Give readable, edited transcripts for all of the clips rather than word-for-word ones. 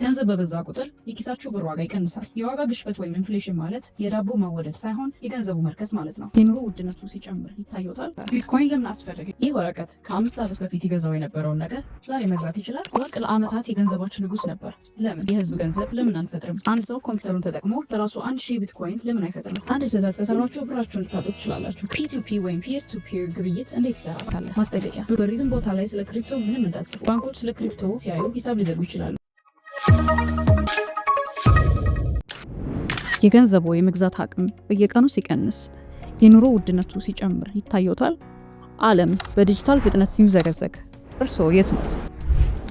ገንዘብ በበዛ ቁጥር የኪሳችሁ ብር ዋጋ ይቀንሳል። የዋጋ ግሽበት ወይም inflation ማለት የዳቦ መወደድ ሳይሆን የገንዘቡ መርከስ ማለት ነው። የኑሮ ውድነቱ ሲጨምር ይታየዎታል። ቢትኮይን ለምን አስፈለገ? ይህ ወረቀት ከ5 ዓመት በፊት ይገዛው የነበረውን ነገር ዛሬ መግዛት ይችላል? ወርቅ ለዓመታት የገንዘባችን ንጉስ ነበር። ለምን? የህዝብ ገንዘብ ለምን አንፈጥርም? አንድ ሰው ኮምፒውተሩን ተጠቅሞ ለራሱ 1000 ቢትኮይን ለምን አይፈጥርም? አንድ ስህተት ከሰራችሁ ብራችሁን ልታጡ ትችላላችሁ። P2P ወይም peer to peer ግብይት እንዴት ይሰራል? ማስጠንቀቂያ፣ በሪዝም ቦታ ላይ ስለ crypto ምንም እንዳትጽፉ። ባንኮች ስለ crypto ሲያዩ ሂሳብ ሊዘጉ ይችላሉ። የገንዘቡ የመግዛት አቅም በየቀኑ ሲቀንስ፣ የኑሮ ውድነቱ ሲጨምር ይታየዎታል? ዓለም በዲጂታል ፍጥነት ሲምዘገዘግ እርስዎ የት ኖት?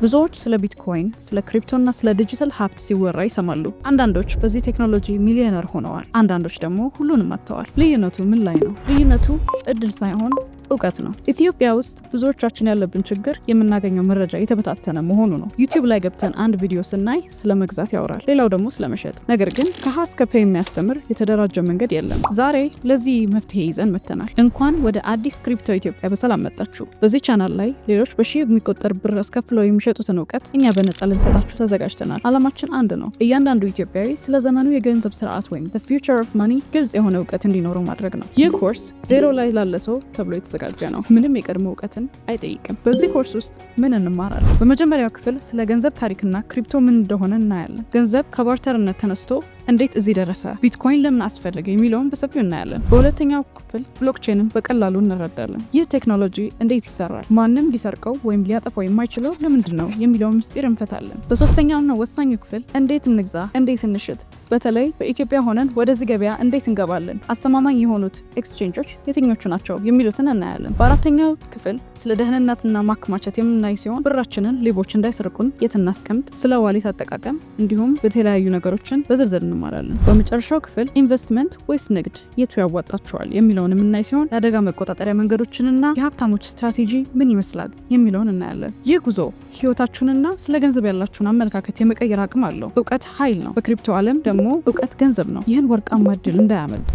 ብዙዎች ስለ ቢትኮይን፣ ስለ crypto ና ስለ ዲጂታል ሀብት ሲወራ ይሰማሉ። አንዳንዶች በዚህ ቴክኖሎጂ ሚሊዮነር ሆነዋል፣ አንዳንዶች ደግሞ ሁሉንም አጥተዋል። ልዩነቱ ምን ላይ ነው? ልዩነቱ እድል ሳይሆን እውቀት ነው። ኢትዮጵያ ውስጥ ብዙዎቻችን ያለብን ችግር የምናገኘው መረጃ የተበታተነ መሆኑ ነው። ዩቲዩብ ላይ ገብተን አንድ ቪዲዮ ስናይ ስለ መግዛት ያወራል፣ ሌላው ደግሞ ስለ መሸጥ። ነገር ግን ከሀ እስከ ፐ የሚያስተምር የተደራጀ መንገድ የለም። ዛሬ ለዚህ መፍትሄ ይዘን መጥተናል። እንኳን ወደ አዲስ ክሪፕቶ ኢትዮጵያ በሰላም መጣችሁ። በዚህ ቻናል ላይ ሌሎች በሺህ የሚቆጠር ብር አስከፍለው የሚሸጡትን እውቀት እኛ በነፃ ልንሰጣችሁ ተዘጋጅተናል። አላማችን አንድ ነው። እያንዳንዱ ኢትዮጵያዊ ስለ ዘመኑ የገንዘብ ስርዓት ወይም the future of money ግልጽ የሆነ እውቀት እንዲኖረው ማድረግ ነው። ይህ ኮርስ ዜሮ ላይ ላለ ሰው ተብሎ የተዘጋጀ ነው። ምንም የቀድሞ እውቀትን አይጠይቅም። በዚህ ኮርስ ውስጥ ምን እንማራለን? በመጀመሪያው ክፍል ስለ ገንዘብ ታሪክና crypto ምን እንደሆነ እናያለን። ገንዘብ ከ barter ነት ተነስቶ እንዴት እዚህ ደረሰ፣ ቢትኮይን ለምን አስፈለገ የሚለውን በሰፊው እናያለን። በሁለተኛው ክፍል blockchain ን በቀላሉ እንረዳለን። ይህ ቴክኖሎጂ እንዴት ይሰራል፣ ማንም ሊሰርቀው ወይም ሊያጠፋው የማይችለው ለምንድን ነው የሚለውን ምስጢር እንፈታለን። በሶስተኛውና ወሳኙ ክፍል እንዴት እንግዛ፣ እንዴት እንሽጥ፣ በተለይ በኢትዮጵያ ሆነን ወደዚህ ገበያ እንዴት እንገባለን፣ አስተማማኝ የሆኑት ኤክስቼንጆች የትኞቹ ናቸው የሚሉትን እናያለን። በአራተኛው ክፍል ስለ ደህንነትና ማከማቸት የምናይ ሲሆን ብራችንን ሌቦች እንዳይሰርቁን የት እናስቀምጥ፣ ስለ wallet አጠቃቀም እንዲሁም በተለያዩ ነገሮችን በዝርዝር እንማራለን። በመጨረሻው ክፍል ኢንቨስትመንት ወይስ ንግድ የቱ ያዋጣቸዋል የሚለውን የምናይ ሲሆን የአደጋ መቆጣጠሪያ መንገዶችንና የሀብታሞች ስትራቴጂ ምን ይመስላል የሚለውን እናያለን። ይህ ጉዞ ህይወታችሁንና ስለ ገንዘብ ያላችሁን አመለካከት የመቀየር አቅም አለው። እውቀት ኃይል ነው። በ crypto ዓለም ደግሞ እውቀት ገንዘብ ነው። ይህን ወርቃማ እድል እንዳያመልጡ።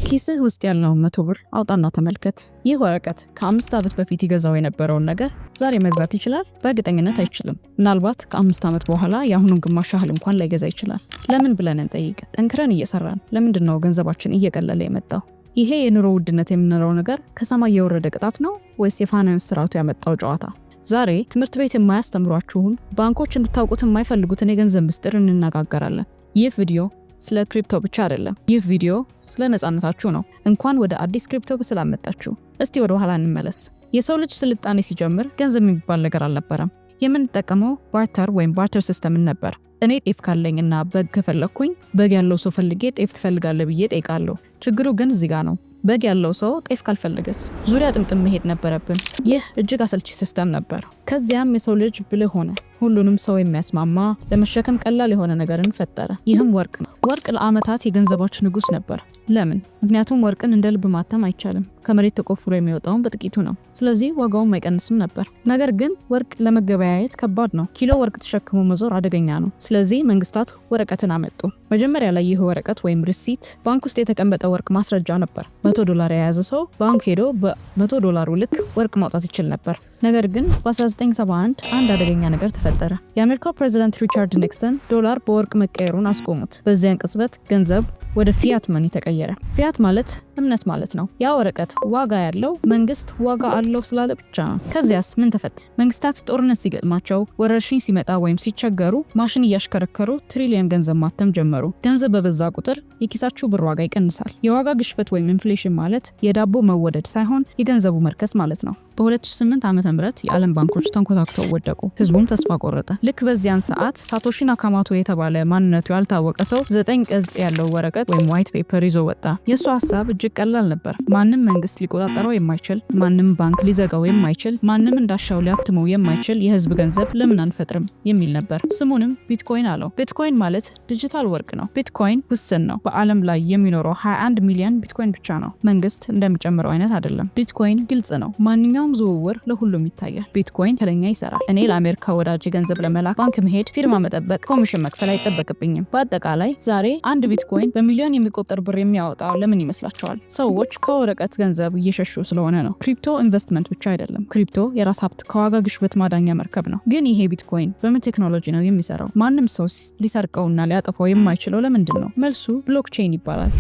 ኪስህ ውስጥ ያለውን 100 ብር አውጣና ተመልከት። ይህ ወረቀት ከ5 ዓመት በፊት ይገዛው የነበረውን ነገር ዛሬ መግዛት ይችላል? በእርግጠኝነት አይችልም። ምናልባት ከ5 ዓመት በኋላ የአሁኑን ግማሽ ያህል እንኳን ላይገዛ ይችላል። ለምን ብለን እንጠይቅ። ጠንክረን እየሰራን ለምንድን ነው ገንዘባችን እየቀለለ የመጣው? ይሄ የኑሮ ውድነት የምንለው ነገር ከሰማይ የወረደ ቅጣት ነው ወይስ የፋይናንስ ስርዓቱ ያመጣው ጨዋታ? ዛሬ ትምህርት ቤት የማያስተምሯችሁን፣ ባንኮች እንድታውቁት የማይፈልጉትን የገንዘብ ምስጢር እንነጋገራለን። ይህ ቪዲዮ ስለ crypto ብቻ አይደለም። ይህ ቪዲዮ ስለ ነፃነታችሁ ነው። እንኳን ወደ አዲስ ክሪፕቶ በሰላም መጣችሁ። እስቲ ወደ ኋላ እንመለስ። የሰው ልጅ ስልጣኔ ሲጀምር ገንዘብ የሚባል ነገር አልነበረም። የምንጠቀመው barter ወይም barter system ን ነበር። እኔ ጤፍ ካለኝ እና በግ ከፈለግኩኝ በግ ያለው ሰው ፈልጌ ጤፍ ትፈልጋለህ ብዬ ጠይቃለሁ። ችግሩ ግን እዚህ ጋ ነው። በግ ያለው ሰው ጤፍ ካልፈለገስ? ዙሪያ ጥምጥም መሄድ ነበረብን። ይህ እጅግ አሰልቺ system ነበር። ከዚያም የሰው ልጅ ብልህ ሆነ። ሁሉንም ሰው የሚያስማማ፣ ለመሸከም ቀላል የሆነ ነገርን ፈጠረ። ይህም ወርቅ ነው። ወርቅ ለዓመታት የገንዘባችን ንጉስ ነበር። ለምን? ምክንያቱም ወርቅን እንደ ልብ ማተም አይቻልም። ከመሬት ተቆፍሮ የሚወጣውን በጥቂቱ ነው። ስለዚህ ዋጋውም አይቀንስም ነበር። ነገር ግን ወርቅ ለመገበያየት ከባድ ነው። ኪሎ ወርቅ ተሸክሞ መዞር አደገኛ ነው። ስለዚህ መንግስታት ወረቀትን አመጡ። መጀመሪያ ላይ ይህ ወረቀት ወይም receipt ባንክ ውስጥ የተቀመጠ ወርቅ ማስረጃ ነበር። 100 ዶላር የያዘ ሰው ባንክ ሄዶ በ100 ዶላሩ ልክ ወርቅ ማውጣት ይችል ነበር። ነገር ግን በ1971 አንድ አደገኛ ነገር ተፈጠረ። የአሜሪካው ፕሬዚዳንት ሪቻርድ ኒክሰን ዶላር በወርቅ መቀየሩን አስቆሙት። በዚያን ቅጽበት ገንዘብ ወደ fiat money ተቀየረ። ፊያት ማለት እምነት ማለት ነው። ያ ወረቀት ዋጋ ያለው መንግስት ዋጋ አለው ስላለ ብቻ ነው። ከዚያስ ምን ተፈጠረ? መንግስታት ጦርነት ሲገጥማቸው፣ ወረርሽኝ ሲመጣ ወይም ሲቸገሩ ማሽን እያሽከረከሩ ትሪሊየን ገንዘብ ማተም ጀመሩ። ገንዘብ በበዛ ቁጥር የኪሳችሁ ብር ዋጋ ይቀንሳል። የዋጋ ግሽበት ወይም inflation ማለት የዳቦ መወደድ ሳይሆን የገንዘቡ መርከስ ማለት ነው። በ2008 ዓ.ም የዓለም ባንኮች ተንኮታኩተው ወደቁ። ህዝቡም ተስፋ ቆረጠ። ልክ በዚያን ሰዓት ሳቶሺ ናካማቶ የተባለ ማንነቱ ያልታወቀ ሰው ዘጠኝ ገጽ ያለው ወረቀት ወይም white paper ይዞ ወጣ። የእሱ ሀሳብ እጅግ ቀላል ነበር። ማንም መንግስት ሊቆጣጠረው የማይችል፣ ማንም ባንክ ሊዘጋው የማይችል፣ ማንም እንዳሻው ሊያትመው የማይችል የህዝብ ገንዘብ ለምን አንፈጥርም የሚል ነበር። ስሙንም ቢትኮይን አለው። ቢትኮይን ማለት ዲጂታል ወርቅ ነው። ቢትኮይን ውስን ነው። በዓለም ላይ የሚኖረው 21 ሚሊዮን ቢትኮይን ብቻ ነው። መንግስት እንደሚጨምረው አይነት አይደለም። ቢትኮይን ግልጽ ነው። ማንኛውም የትኛውም ዝውውር ለሁሉም ይታያል። ቢትኮይን ከለኛ ይሰራል። እኔ ለአሜሪካ ወዳጅ ገንዘብ ለመላክ ባንክ መሄድ፣ ፊርማ መጠበቅ፣ ኮሚሽን መክፈል አይጠበቅብኝም። በአጠቃላይ ዛሬ አንድ ቢትኮይን በሚሊዮን የሚቆጠር ብር የሚያወጣው ለምን ይመስላችኋል? ሰዎች ከወረቀት ገንዘብ እየሸሹ ስለሆነ ነው። Crypto ኢንቨስትመንት ብቻ አይደለም። Crypto የራስ ሀብት ከዋጋ ግሽበት ማዳኛ መርከብ ነው። ግን ይሄ ቢትኮይን በምን ቴክኖሎጂ ነው የሚሰራው? ማንም ሰው ሊሰርቀውና ሊያጠፋው የማይችለው ለምንድን ነው? መልሱ blockchain ይባላል።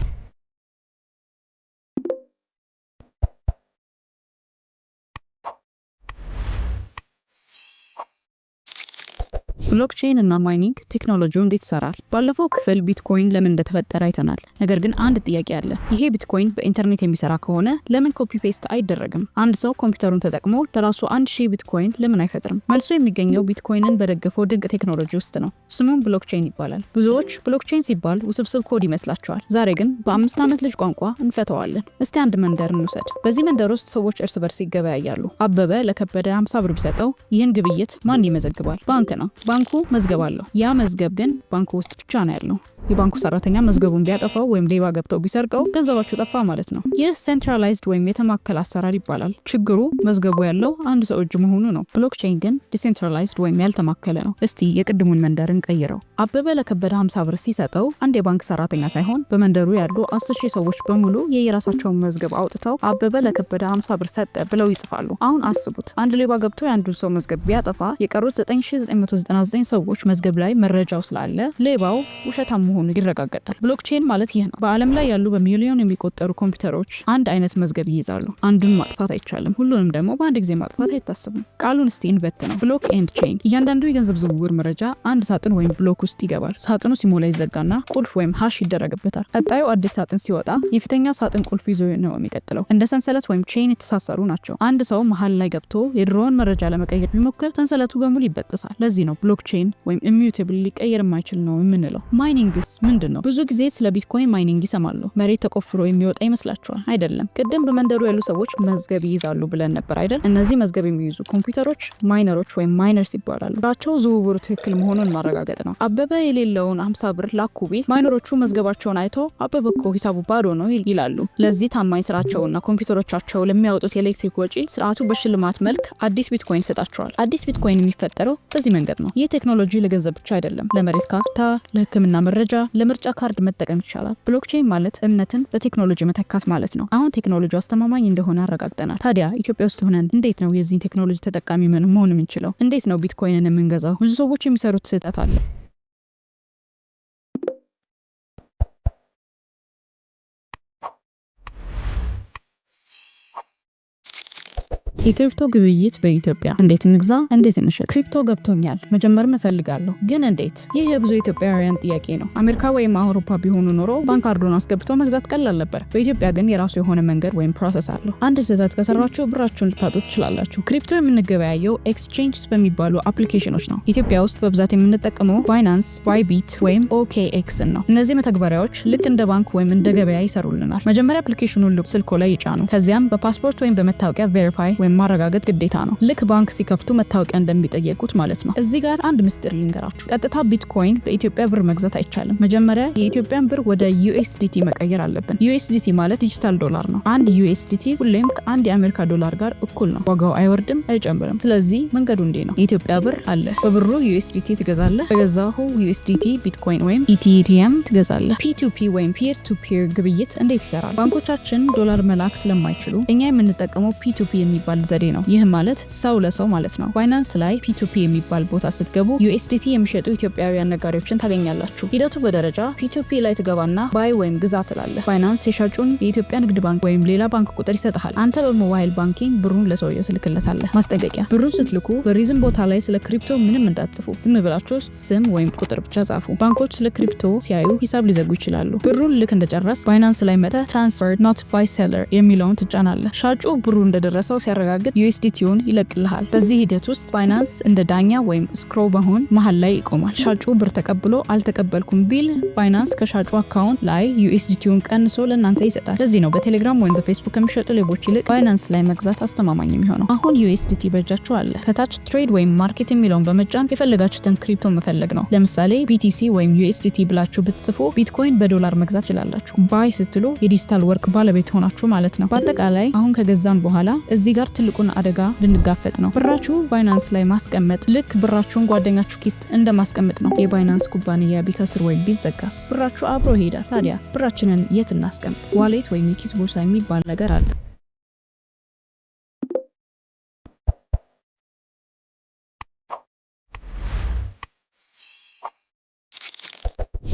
Blockchain እና mining ቴክኖሎጂው እንዴት ይሰራል? ባለፈው ክፍል ቢትኮይን ለምን እንደተፈጠረ አይተናል። ነገር ግን አንድ ጥያቄ አለ። ይሄ ቢትኮይን በኢንተርኔት የሚሰራ ከሆነ ለምን copy paste አይደረግም? አንድ ሰው ኮምፒውተሩን ተጠቅሞ ለራሱ 1000 ቢትኮይን ለምን አይፈጥርም? መልሱ የሚገኘው ቢትኮይንን በደገፈው ድንቅ ቴክኖሎጂ ውስጥ ነው። ስሙም blockchain ይባላል። ብዙዎች blockchain ሲባል ውስብስብ ኮድ ይመስላቸዋል። ዛሬ ግን በ5 ዓመት ልጅ ቋንቋ እንፈተዋለን። እስቲ አንድ መንደር እንውሰድ። በዚህ መንደር ውስጥ ሰዎች እርስ በርስ ይገበያያሉ። አበበ ለከበደ 50 ብር ቢሰጠው ይህን ግብይት ማን ይመዘግባል? ባንክ ነው። ባንኩ መዝገብ አለው። ያ መዝገብ ግን ባንኩ ውስጥ ብቻ ነው ያለው። የባንኩ ሰራተኛ መዝገቡን ቢያጠፋው ወይም ሌባ ገብተው ቢሰርቀው ገንዘባችሁ ጠፋ ማለት ነው። ይህ centralized ወይም የተማከለ አሰራር ይባላል። ችግሩ መዝገቡ ያለው አንድ ሰው እጅ መሆኑ ነው። Blockchain ግን decentralized ወይም ያልተማከለ ነው። እስቲ የቅድሙን መንደር እንቀይረው። አበበ ለከበደ 50 ብር ሲሰጠው አንድ የባንክ ሰራተኛ ሳይሆን በመንደሩ ያሉ 10 ሺህ ሰዎች በሙሉ የየራሳቸውን መዝገብ አውጥተው አበበ ለከበደ 50 ብር ሰጠ ብለው ይጽፋሉ። አሁን አስቡት፣ አንድ ሌባ ገብቶ የአንዱን ሰው መዝገብ ቢያጠፋ የቀሩት 9999 ሰዎች መዝገብ ላይ መረጃው ስላለ ሌባው ውሸታም መሆኑ ይረጋገጣል። Blockchain ማለት ይህ ነው። በዓለም ላይ ያሉ በሚሊዮን የሚቆጠሩ ኮምፒውተሮች አንድ አይነት መዝገብ ይይዛሉ። አንዱን ማጥፋት አይቻልም። ሁሉንም ደግሞ በአንድ ጊዜ ማጥፋት አይታሰብም። ቃሉን እስቲ እንበትነው። Block and chain። እያንዳንዱ የገንዘብ ዝውውር መረጃ አንድ ሳጥን ወይም block ውስጥ ይገባል። ሳጥኑ ሲሞላ ይዘጋና ቁልፍ ወይም hash ይደረግበታል። ቀጣዩ አዲስ ሳጥን ሲወጣ የፊተኛው ሳጥን ቁልፍ ይዞ ነው የሚቀጥለው። እንደ ሰንሰለት ወይም chain የተሳሰሩ ናቸው። አንድ ሰው መሀል ላይ ገብቶ የድሮውን መረጃ ለመቀየር ቢሞክር ሰንሰለቱ በሙሉ ይበጥሳል። ለዚህ ነው blockchain ወይም immutable፣ ሊቀየር የማይችል ነው የምንለው። Mining ስ ምንድን ነው? ብዙ ጊዜ ስለ ቢትኮይን mining ይሰማሉ። መሬት ተቆፍሮ የሚወጣ ይመስላችኋል? አይደለም። ቅድም በመንደሩ ያሉ ሰዎች መዝገብ ይይዛሉ ብለን ነበር አይደል? እነዚህ መዝገብ የሚይዙ ኮምፒውተሮች miner ኦች ወይም miners ይባላሉ። ስራቸው ዝውውሩ ትክክል መሆኑን ማረጋገጥ ነው። አበበ የሌለውን 50 ብር ላኩ ቢል miner ኦቹ መዝገባቸውን አይተው አበበ እኮ ሂሳቡ ባዶ ነው ይላሉ። ለዚህ ታማኝ ስራቸውና ኮምፒውተሮቻቸው ለሚያወጡት የኤሌክትሪክ ወጪ ስርዓቱ በሽልማት መልክ አዲስ ቢትኮይን ይሰጣቸዋል። አዲስ ቢትኮይን የሚፈጠረው በዚህ መንገድ ነው። ይህ ቴክኖሎጂ ለገንዘብ ብቻ አይደለም። ለመሬት ካርታ፣ ለሕክምና መረጃ፣ ለምርጫ ካርድ መጠቀም ይቻላል። Blockchain ማለት እምነትን በቴክኖሎጂ መተካት ማለት ነው። አሁን ቴክኖሎጂ አስተማማኝ እንደሆነ አረጋግጠናል። ታዲያ ኢትዮጵያ ውስጥ ሆነን እንዴት ነው የዚህን ቴክኖሎጂ ተጠቃሚ መሆን የምንችለው? እንዴት ነው ቢትኮይንን የምንገዛው? ብዙ ሰዎች የሚሰሩት ስህተት አለ። የ crypto ግብይት በኢትዮጵያ እንዴት እንግዛ? እንዴት እንሽጥ? Crypto ገብቶኛል፣ መጀመርም እፈልጋለሁ፣ ግን እንዴት? ይህ የብዙ ኢትዮጵያውያን ጥያቄ ነው። አሜሪካ ወይም አውሮፓ ቢሆኑ ኖሮ ባንክ ካርዱን አስገብቶ መግዛት ቀላል ነበር። በኢትዮጵያ ግን የራሱ የሆነ መንገድ ወይም process አለው። አንድ ስህተት ከሰራችሁ ብራችሁን ልታጡ ትችላላችሁ። Crypto የምንገበያየው exchanges በሚባሉ application ኖች ነው። ኢትዮጵያ ውስጥ በብዛት የምንጠቀመው Binance፣ Bybit ወይም OKX ን ነው። እነዚህ መተግበሪያዎች ልክ እንደ ባንክ ወይም እንደ ገበያ ይሰሩልናል። መጀመሪያ application ኑን ስልኮ ላይ ይጫኑ። ከዚያም በፓስፖርት ወይም በመታወቂያ verify ወይም ማረጋገጥ ግዴታ ነው። ልክ ባንክ ሲከፍቱ መታወቂያ እንደሚጠየቁት ማለት ነው። እዚህ ጋር አንድ ምስጢር ልንገራችሁ። ቀጥታ ቢትኮይን በኢትዮጵያ ብር መግዛት አይቻልም። መጀመሪያ የኢትዮጵያን ብር ወደ USDT መቀየር አለብን። USDT ማለት ዲጂታል ዶላር ነው። አንድ USDT ሁሌም ከአንድ የአሜሪካ ዶላር ጋር እኩል ነው። ዋጋው አይወርድም፣ አይጨምርም። ስለዚህ መንገዱ እንዲህ ነው። የኢትዮጵያ ብር አለ። በብሩ USDT ትገዛለህ። በገዛኸው USDT ቢትኮይን ወይም Ethereum ትገዛለህ። P2P ወይም peer to peer ግብይት እንዴት ይሰራል? ባንኮቻችን ዶላር መላክ ስለማይችሉ እኛ የምንጠቀመው P2P የሚባል ዘዴ ነው። ይህ ማለት ሰው ለሰው ማለት ነው። Binance ላይ P2P የሚባል ቦታ ስትገቡ USDT የሚሸጡ ኢትዮጵያውያን ነጋዴዎችን ታገኛላችሁ። ሂደቱ በደረጃ P2P ላይ ትገባና buy ወይም ግዛ ትላለህ። Binance የሻጩን የኢትዮጵያ ንግድ ባንክ ወይም ሌላ ባንክ ቁጥር ይሰጥሃል። አንተ በ mobile banking ብሩን ለሰውየው ትልክለታለህ። ማስጠንቀቂያ፣ ብሩን ስትልኩ በ reason ቦታ ላይ ስለ crypto ምንም እንዳትጽፉ። ዝም ብላችሁ ስም ወይም ቁጥር ብቻ ጻፉ። ባንኮች ስለ crypto ሲያዩ ሂሳብ ሊዘጉ ይችላሉ። ብሩን ልክ እንደጨረስክ Binance ላይ መጥተህ transfer notify seller የሚለውን ትጫናለህ። ሻጩ ብሩ እንደደረሰው ሲያረጋግጥ USDT ውን ይለቅልሃል። በዚህ ሂደት ውስጥ Binance እንደ ዳኛ ወይም escrow በመሆን መሀል ላይ ይቆማል። ሻጩ ብር ተቀብሎ አልተቀበልኩም ቢል Binance ከሻጩ account ላይ USDT ውን ቀንሶ ለእናንተ ይሰጣል። ለዚህ ነው በቴሌግራም ወይም በፌስቡክ ከሚሸጡ ሌቦች ይልቅ Binance ላይ መግዛት አስተማማኝ የሚሆነው። አሁን USDT በእጃችሁ አለ። ከታች trade ወይም market የሚለውን በመጫን የፈለጋችሁትን crypto መፈለግ ነው። ለምሳሌ BTC ወይም USDT ብላችሁ ብትጽፉ ቢትኮይን በዶላር መግዛት ትችላላችሁ። Buy ስትሉ የዲጂታል ወርቅ ባለቤት ሆናችሁ ማለት ነው። በአጠቃላይ አሁን ከገዛን በኋላ እዚህ ጋር ትልቁን አደጋ ልንጋፈጥ ነው። ብራችሁ ባይናንስ ላይ ማስቀመጥ ልክ ብራችሁን ጓደኛችሁ ኪስ እንደማስቀመጥ ነው። የባይናንስ ኩባንያ ቢከስር ወይም ቢዘጋስ ብራችሁ አብሮ ይሄዳል። ታዲያ ብራችንን የት እናስቀምጥ? Wallet ወይም የኪስ ቦርሳ የሚባል ነገር አለ።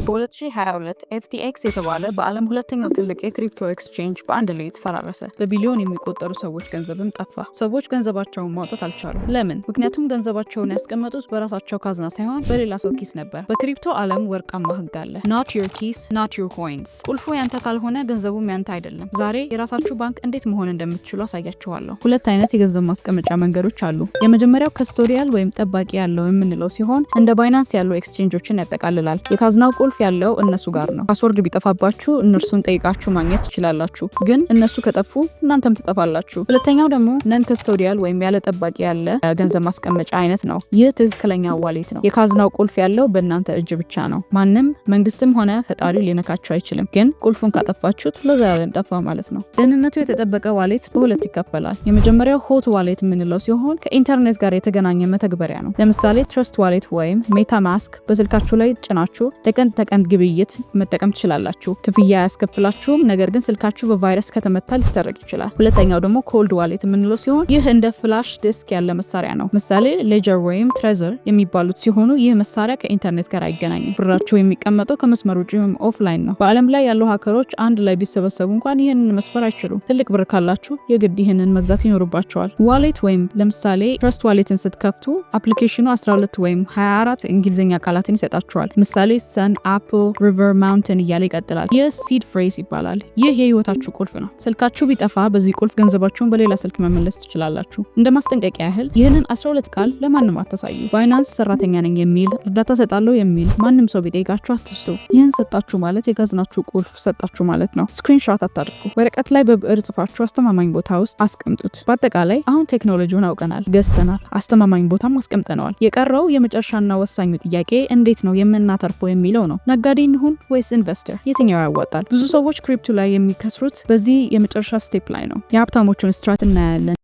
በ2022 FTX የተባለ በዓለም ሁለተኛው ትልቅ የ crypto exchange በአንድ ሌሊት ፈራረሰ። በቢሊዮን የሚቆጠሩ ሰዎች ገንዘብም ጠፋ። ሰዎች ገንዘባቸውን ማውጣት አልቻሉም። ለምን? ምክንያቱም ገንዘባቸውን ያስቀመጡት በራሳቸው ካዝና ሳይሆን በሌላ ሰው ኪስ ነበር። በ crypto ዓለም ወርቃማ ህግ አለ። Not your keys, not your coins። ቁልፉ ያንተ ካልሆነ ገንዘቡም ያንተ አይደለም። ዛሬ የራሳችሁ ባንክ እንዴት መሆን እንደምትችሉ አሳያችኋለሁ። ሁለት አይነት የገንዘብ ማስቀመጫ መንገዶች አሉ። የመጀመሪያው custodial ወይም ጠባቂ ያለው የምንለው ሲሆን እንደ ባይናንስ ያሉ exchange ኦችን ያጠቃልላል። የካዝናው ቁልፍ ያለው እነሱ ጋር ነው። Password ቢጠፋባችሁ እነርሱን ጠይቃችሁ ማግኘት ትችላላችሁ። ግን እነሱ ከጠፉ እናንተም ትጠፋላችሁ። ሁለተኛው ደግሞ non custodial ወይም ያለ ጠባቂ ያለ ገንዘብ ማስቀመጫ አይነት ነው። ይህ ትክክለኛ wallet ነው። የካዝናው ቁልፍ ያለው በእናንተ እጅ ብቻ ነው። ማንም መንግስትም ሆነ ፈጣሪው ሊነካችሁ አይችልም። ግን ቁልፉን ካጠፋችሁት ለዘላለም ጠፋ ማለት ነው። ደህንነቱ የተጠበቀ wallet በሁለት ይከፈላል። የመጀመሪያው hot wallet የምንለው ሲሆን ከኢንተርኔት ጋር የተገናኘ መተግበሪያ ነው። ለምሳሌ Trust Wallet ወይም MetaMask በስልካችሁ ላይ ጭናችሁ ለቀን ተቀን ግብይት መጠቀም ትችላላችሁ። ክፍያ አያስከፍላችሁም። ነገር ግን ስልካችሁ በቫይረስ ከተመታ ሊሰረቅ ይችላል። ሁለተኛው ደግሞ cold wallet የምንለው ሲሆን ይህ እንደ flash disk ያለ መሳሪያ ነው። ምሳሌ Ledger ወይም Trezor የሚባሉት ሲሆኑ ይህ መሳሪያ ከኢንተርኔት ጋር አይገናኝም። ብራችሁ የሚቀመጠው ከመስመር ውጭ ወይም offline ነው። በዓለም ላይ ያሉ hacker ኦች አንድ ላይ ቢሰበሰቡ እንኳን ይህንን መስበር አይችሉም። ትልቅ ብር ካላችሁ የግድ ይህንን መግዛት ይኖርባችኋል። Wallet ወይም ለምሳሌ Trust Wallet ን ስትከፍቱ application ኑ 12 ወይም 24 እንግሊዝኛ ቃላትን ይሰጣችኋል። ምሳሌ sun፣ apple፣ river፣ mountain እያለ ይቀጥላል። ይህ seed phrase ይባላል። ይህ የህይወታችሁ ቁልፍ ነው። ስልካችሁ ቢጠፋ በዚህ ቁልፍ ገንዘባችሁን በሌላ ስልክ መመለስ ትችላላችሁ። እንደ ማስጠንቀቂያ ያህል ይህንን 12 ቃል ለማንም አታሳዩ። ባይናንስ ሰራተኛ ነኝ የሚል፣ እርዳታ ሰጣለሁ የሚል ማንም ሰው ቢጠይቃችሁ አትስጡ። ይህን ሰጣችሁ ማለት የካዝናችሁ ቁልፍ ሰጣችሁ ማለት ነው። Screenshot አታድርጉ። ወረቀት ላይ በብዕር ጽፋችሁ አስተማማኝ ቦታ ውስጥ አስቀምጡት። በአጠቃላይ አሁን ቴክኖሎጂውን አውቀናል፣ ገዝተናል፣ አስተማማኝ ቦታም አስቀምጠነዋል። የቀረው የመጨረሻና ወሳኙ ጥያቄ እንዴት ነው የምናተርፈው የሚለው ነው። ነጋዴ እንሁን ወይስ investor? የትኛው ያዋጣል? ብዙ ሰዎች crypto ላይ የሚከስሩት በዚህ የመጨረሻ step ላይ ነው። የሀብታሞቹን ስትራት እናያለን።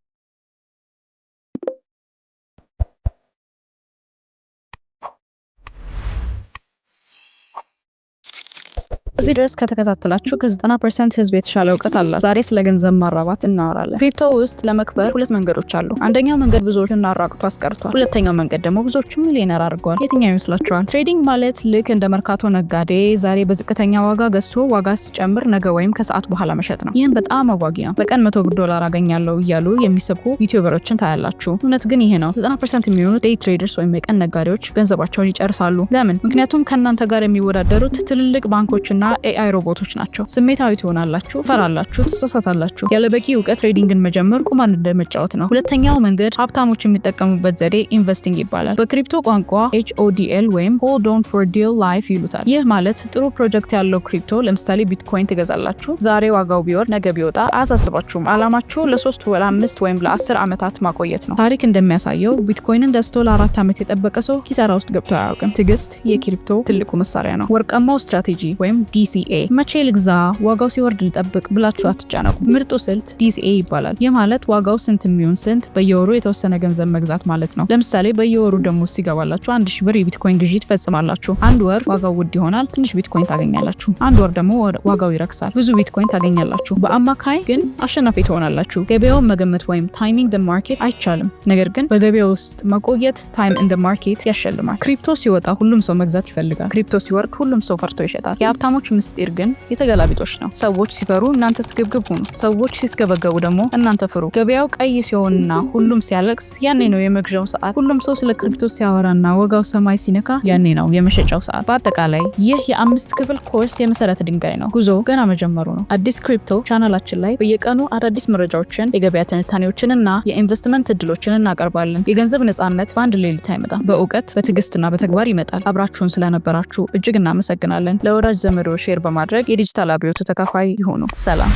እዚህ ድረስ ከተከታተላችሁ ከ90% ህዝብ የተሻለ እውቀት አላችሁ። ዛሬ ስለ ገንዘብ ማራባት እናወራለን። Crypto ውስጥ ለመክበር ሁለት መንገዶች አሉ። አንደኛው መንገድ ብዙዎችን አራቁቶ አስቀርቷል። ሁለተኛው መንገድ ደግሞ ብዙዎችን ሚሊዮነር አድርጓል። የትኛው ይመስላችኋል? Trading ማለት ልክ እንደ መርካቶ ነጋዴ ዛሬ በዝቅተኛ ዋጋ ገዝቶ ዋጋ ሲጨምር ነገ ወይም ከሰዓት በኋላ መሸጥ ነው። ይህም በጣም አጓጊ ነው። በቀን 100 ዶላር አገኛለሁ እያሉ የሚሰብኩ YouTuber ኦችን ታያላችሁ። እውነት ግን ይሄ ነው። 90% የሚሆኑ day traders ወይም የቀን ነጋዴዎች ገንዘባቸውን ይጨርሳሉ። ለምን? ምክንያቱም ከእናንተ ጋር የሚወዳደሩት ትልልቅ ባንኮችና AI ሮቦቶች ናቸው። ስሜታዊ ትሆናላችሁ፣ ትፈራላችሁ፣ ትሳሳታላችሁ። ያለ በቂ እውቀት trading ን መጀመር ቁማር እንደመጫወት ነው። ሁለተኛው መንገድ ሀብታሞች የሚጠቀሙበት ዘዴ investing ይባላል። በ crypto ቋንቋ HODL ወይም hold on for dear life ይሉታል። ይህ ማለት ጥሩ ፕሮጀክት ያለው crypto ለምሳሌ ቢትኮይን ትገዛላችሁ። ዛሬ ዋጋው ቢወርድ ነገ ቢወጣ አያሳስባችሁም። አላማችሁ ለ3፣ ለ5 ወይም ለ10 ዓመታት ማቆየት ነው። ታሪክ እንደሚያሳየው ቢትኮይንን ገዝቶ ለ4 ዓመት የጠበቀ ሰው ኪሳራ ውስጥ ገብቶ አያውቅም። ትዕግስት የ crypto ትልቁ መሳሪያ ነው። ወርቃማው ስትራቴጂ ወይም DCA። መቼ ልግዛ፣ ዋጋው ሲወርድ ልጠብቅ ብላችሁ አትጨነቁ። ምርጡ ስልት DCA ይባላል። ይህ ማለት ዋጋው ስንት የሚሆን ስንት በየወሩ የተወሰነ ገንዘብ መግዛት ማለት ነው። ለምሳሌ በየወሩ ደሞዝ ሲገባላችሁ 1000 ብር የቢትኮይን ግዢ ትፈጽማላችሁ። አንድ ወር ዋጋው ውድ ይሆናል፣ ትንሽ ቢትኮይን ታገኛላችሁ። አንድ ወር ደግሞ ዋጋው ይረክሳል፣ ብዙ ቢትኮይን ታገኛላችሁ። በአማካይ ግን አሸናፊ ትሆናላችሁ። ገበያውን መገመት ወይም timing the market አይቻልም። ነገር ግን በገበያው ውስጥ መቆየት time in the market ያሸልማል። Crypto ሲወጣ ሁሉም ሰው መግዛት ይፈልጋል። Crypto ሲወርድ ሁሉም ሰው ፈርቶ ይሸጣል። የሀብታሞች ምስጢር ግን የተገላቢጦሽ ነው። ሰዎች ሲፈሩ እናንተ ስግብግብ ሁኑ። ሰዎች ሲስገበገቡ ደግሞ እናንተ ፍሩ። ገበያው ቀይ ሲሆንና ሁሉም ሲያለቅስ ያኔ ነው የመግዣው ሰዓት። ሁሉም ሰው ስለ crypto ሲያወራና ዋጋው ሰማይ ሲነካ ያኔ ነው የመሸጫው ሰዓት። በአጠቃላይ ይህ የአምስት ክፍል ኮርስ የመሰረት ድንጋይ ነው። ጉዞ ገና መጀመሩ ነው። አዲስ Crypto ቻናላችን ላይ በየቀኑ አዳዲስ መረጃዎችን፣ የገበያ ትንታኔዎችን እና የኢንቨስትመንት እድሎችን እናቀርባለን። የገንዘብ ነጻነት በአንድ ሌሊት አይመጣም። በእውቀት፣ በትዕግስትና በተግባር ይመጣል። አብራችሁን ስለነበራችሁ እጅግ እናመሰግናለን። ለወዳጅ ዘመዶ share በማድረግ የዲጂታል አብዮቱ ተካፋይ ይሁኑ። ሰላም።